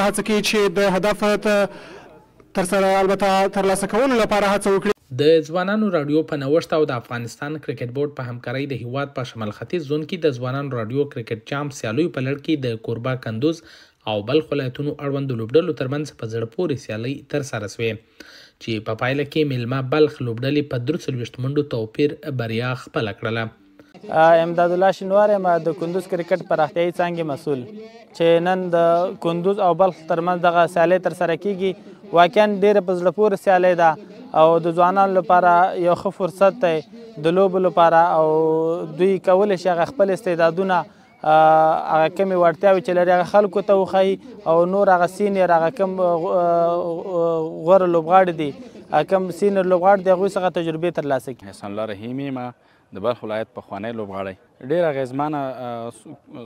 هڅه کوي چې د هدف ترسره البته ترلاسه کولو لپاره هڅه وکړي. د ځوانانو راډیو په نوښت او د افغانستان کرکټ بورډ په همکارۍ د هیواد په شمال ختیځ زون کې د ځوانانو راډیو کرکټ جام سیالیو په لړ کې د کوربه کندوز او بلخ ولایتونو اړوندو لوبډلو ترمنځ په زړه پورې سیالۍ ترسره شوې، چې په پایله کې میلمه بلخ لوبډلې په 43 منډو توپیر بریا خپله کړله. امدادالله شینواری یم، د کندوز کرکټ پراختیایي څانګې مسؤل، چې نن د کندوز او بلخ ترمنځ دغه سیالۍ ترسره کیږي. واقعا ډېره په زړه پورې سیالۍ ده او د ځوانانو لپاره یو ښه فرصت دی د لوبو لپاره، او دوی کولی شي هغه خپل استعدادونه، هغه کمې وړتیاوې چې لري هغه خلکو ته وښایي، او نور هغه senior، هغه کوم غوره لوبغاړي دي، کوم senior لوبغاړي دي، هغوی څخه تجربې ترلاسه کړي. احسان الله رحیمي یم، د بلخ ولایت پخوانی لوبغاړی. ډېر اغېزمنه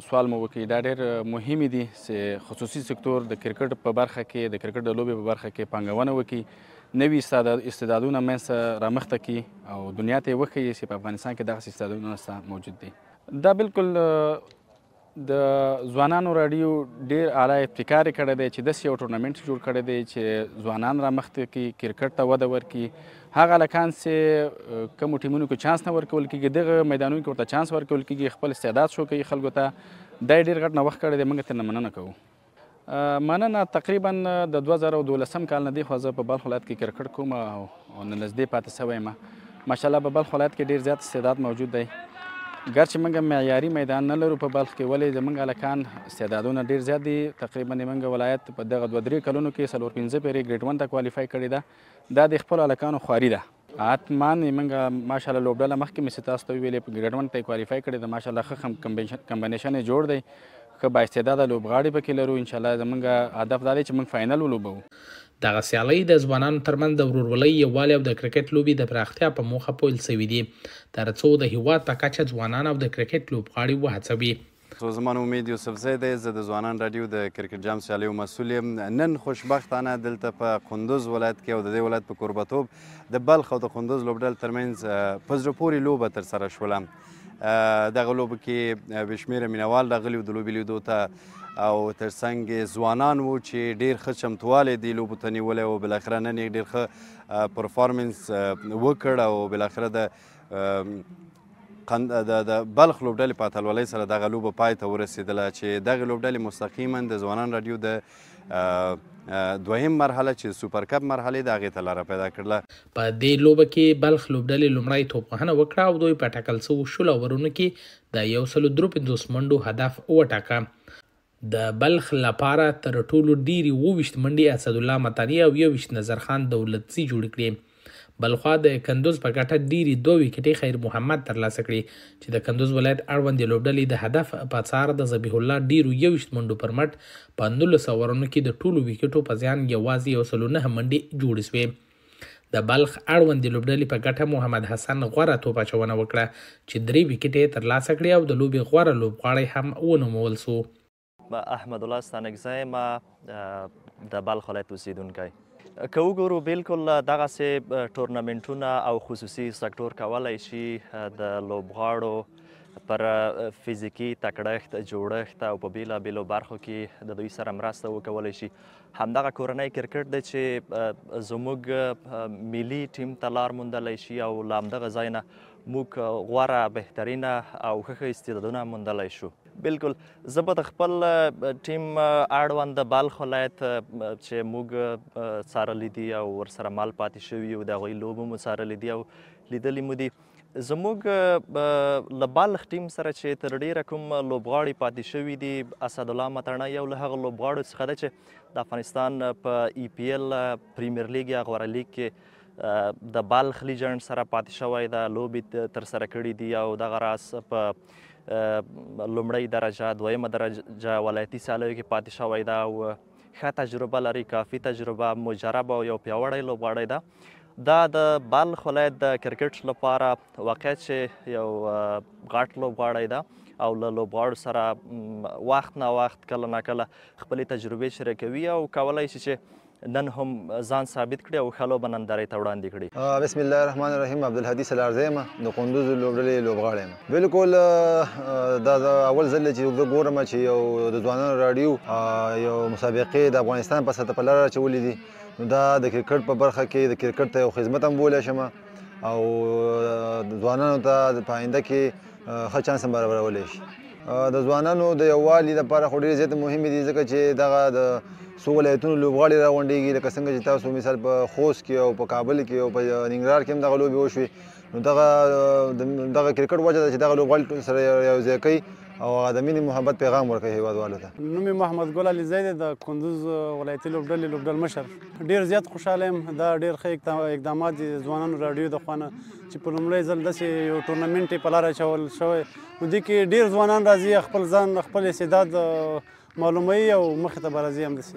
سوال مو وکړي. دا ډېر مهمې دي چې خصوصي سکتور د کرکټ په برخه کې، د کرکټ د لوبې په برخه کې پانګونه وکړي، نوي استعدادونه منځته رامخته کړي او دنیا ته یې وښیي چې په افغانستان کې دغسې استعدادونه شته موجود دي. دا بالکل د ځوانانو راډیو ډېر اعلی ابتکار یې کړی دی چې داسې یو ټورنمنټ جوړ کړی دی چې ځوانان رامخته کړي، کرکټ ته وده ورکړي. هغه هلکان چې کومو ټیمونو کې چانس نه ورکول کېږي، دغه میدانونو کې ورته چانس ورکول کېږي، خپل استعداد شو کوي خلکو ته. دا یې ډېر غټ نوښت کړی دی، موږ ترې مننه کوو. مننه. تقریبا د 2012 کال نه دی خو زه په بلخ ولایت کې کرکټ کوم او نږدې پاتې شوی یم. ماشاءالله په بلخ ولایت کې ډېر زیات استعداد موجود دی. ګرچې موږ معیاري میدان نه لرو په بلخ کې، ولې زموږ هلکان استعدادونه ډېر زیات دي. تقریبا زموږ ولایت په دغه 2-3 کلونو کې 4-5 پیرې ګریډ 1 ته qualify کړې ده. دا د خپلو هلکانو خواري ده. حتما موږ ماشاءالله لوبډله مخکې مې چې تاسو ته وویلې په ګریډ 1 ته یې qualify کړې ده. ماشاءالله ښه combination یې جوړ دی، ښه با استعداده لوبغاړي پکې لرو. انشاءالله زموږ هدف دا دی چې موږ final ولوبوو. دغه سیالۍ د ځوانانو ترمنځ د ورورولۍ، یووالي او د کرکټ لوبې د پراختیا په موخه پیل شوې دي، ترڅو د هیواد په کچه ځوانان او د کرکټ لوبغاړي وهڅوي. زما نوم امید یوسفزی دی، زه د ځوانان راډیو د کرکټ جام سیالیو مسؤل یم. نن خوشبختانه دلته په کندوز ولایت کې او د دې ولایت په کوربتوب د بلخ او د کندوز لوبډل ترمنځ په زړه پورې لوبه ترسره شوله. دغه لوبه کې بې شمېره مینهوال راغلي وو د لوبې لیدو ته، او ترڅنګ ځوانان وو چې ډېر ښه چمتوالی دې لوبو ته نیولی و. بالاخره نن یې ډېر ښه performance وکړ او بالاخره د بلخ لوبډلې په اتلولۍ سره دغه لوبه پای ته ورسېدله، چې دغې لوبډلې مستقیما د ځوانان راډیو د دویم مرحله چې super cup مرحلې د هغې ته لاره پیدا کړله. په دې لوبه کې بلخ لوبډلې لومړی توپوهنه وکړه او دوی په ټاکل شوو 20 اوورونو کې د 153 منډو هدف وټاکه. د بلخ لپاره تر ټولو ډېرې 27 منډې اسدالله متاني او 21 نظرخان دولتزي جوړې کړې. بلخوا د کندوز په ګټه ډېرې 2 ویکټې خیر محمد ترلاسه کړې، چې د کندوز ولایت اړوندې لوبډلې د هدف په څار د ذبیح الله ډېرو 21 منډو پر مټ په 19 اوورونو کې د ټولو ویکټو په زیان یوازې 109 منډې جوړې شوې. د بلخ اړوندې لوبډلې په ګټه محمد حسن غوره توپ اچونه وکړه، چې 3 ویکټې یې ترلاسه کړې او د لوبې غوره لوبغاړی هم ونومول شو. احمدالله ستانکزی یم، د بلخ ولایت اوسېدونکی. که وګورو بالکل دغسې ټورنمنټونه او خصوصي سکتور کولی شي د لوبغاړو پر فزیکي تکړښت، جوړښت او په بېلابېلو برخو کې د دوی سره مرسته وکولی شي. همدغه کورنی کرکټ دی چې زموږ ملي ټیم ته لار موندلی شي او له همدغه ځای نه موږ غوره، بهترینه او ښه ښه استعدادونه موندلی شو. بالکل زه به د خپل ټیم اړوند د بلخ ولایت چې موږ څارلي دي او ورسره مل پاتې شوي یو، د هغوی لوبو مو څارلي دي او لیدلي مو دي. زموږ له بلخ ټیم سره چې تر ډېره کوم لوبغاړي پاتې شوي دي، اسدالله متڼی یو له هغو لوبغاړو څخه دی چې د افغانستان په ای پي ایل پریمیر لیګ یا غوره لیګ کې د بلخ لیجنډ سره پاتې شوی ده، لوبې ترسره کړې دي او دغه راز په لومړۍ درجه، دویمه درجه ولایتي سیالیو کې پاتې شوی ده او ښه تجربه لري، کافي تجربه، مجرب او یو پیاوړی لوبغاړی ده. دا د بلخ ولایت د کرکټ لپاره واقعا چې یو غټ لوبغاړی ده او له لوبغاړو سره وخت نا وخت، کله نا کله خپلې تجربې شریکوي او کولای شي چې نن هم ځان ثابت کړي او ښه لوبه نندارې ته وړاندې کړي. بسم الله الرحمن الرحیم. عبدالهادي سلارزی یم، د کندوز لوبډلې لوبغاړی یم. بالکل دا اول ځل دی چې زه ګورم چې یو د ځوانانو راډیو یو مسابقې د افغانستان په سطح په لاره اچولې دي. نو دا د کرکټ په برخه کې د کرکټ ته یو خدمت هم بولی شم او ځوانانو ته په آینده کې ښه چانس هم برابرولی شي. د ځوانانو د یووالي لپاره خو ډېرې زیاتې مهمې دي، ځکه چې دغه د څو ولایتونو لوبغاړي راغونډېږي، لکه څنګه چې تاسو مثال په خوست کې او په کابل کې او په ننګرهار کې هم دغه لوبې وشوې. نو دغه کرکټ وجه ده چې دغه لوبغاړي سره یو ځای کوي او هغه د مینې محبت پیغام ورکوي هېوادوالو ته. نوم مې محمد ګل علیزی دی، د کندوز ولایتي لوبډلې لوبډلمشر. ډېر زیات خوشحاله یم. دا ډېر ښه اقدامات دي د ځوانانو راډیو د خوا نه چې په لومړی ځل داسې یو ټورنمنټ یې په لاره اچول شوی. نو دې کې ډېر ځوانان راځي، خپل ځان خپل استعداد معلوموي او مخې ته به راځي. همداسې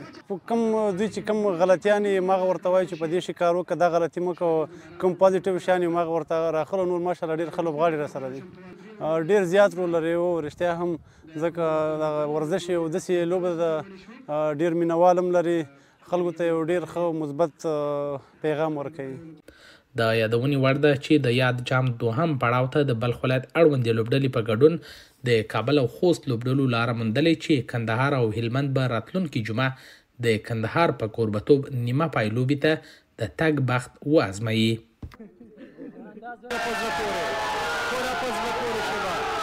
کوم دوی چې کوم غلطیانې ما هغه ورته وایي چې په دې شي کار وکړه، دا غلطي مه کوه، کوم پازیټیو شیان یې ما هغه ورته راخلو. نور ماشاءالله ډېر ښه لوبغاړي راسره دي، ډېر زیات رول لري. او رښتیا هم ځکه دغه ورزش یو داسې لوبه ده، ډېر مینهوال هم لري، خلکو ته یو ډېر ښه مثبت پیغام ورکوي. د یادونې وړ ده چې د یاد جام دوهم پړاو ته د بلخ ولایت اړوندې لوبډلې په ګډون د کابل او خوست لوبډلو لاره موندلې چې کندهار او هلمند به راتلونکې جمعه د کندهار په کوربتوب نیمه پایلوبې ته د تګ بخت وازمایي. په زړه پورې، خورا په زړه پورې شېبه.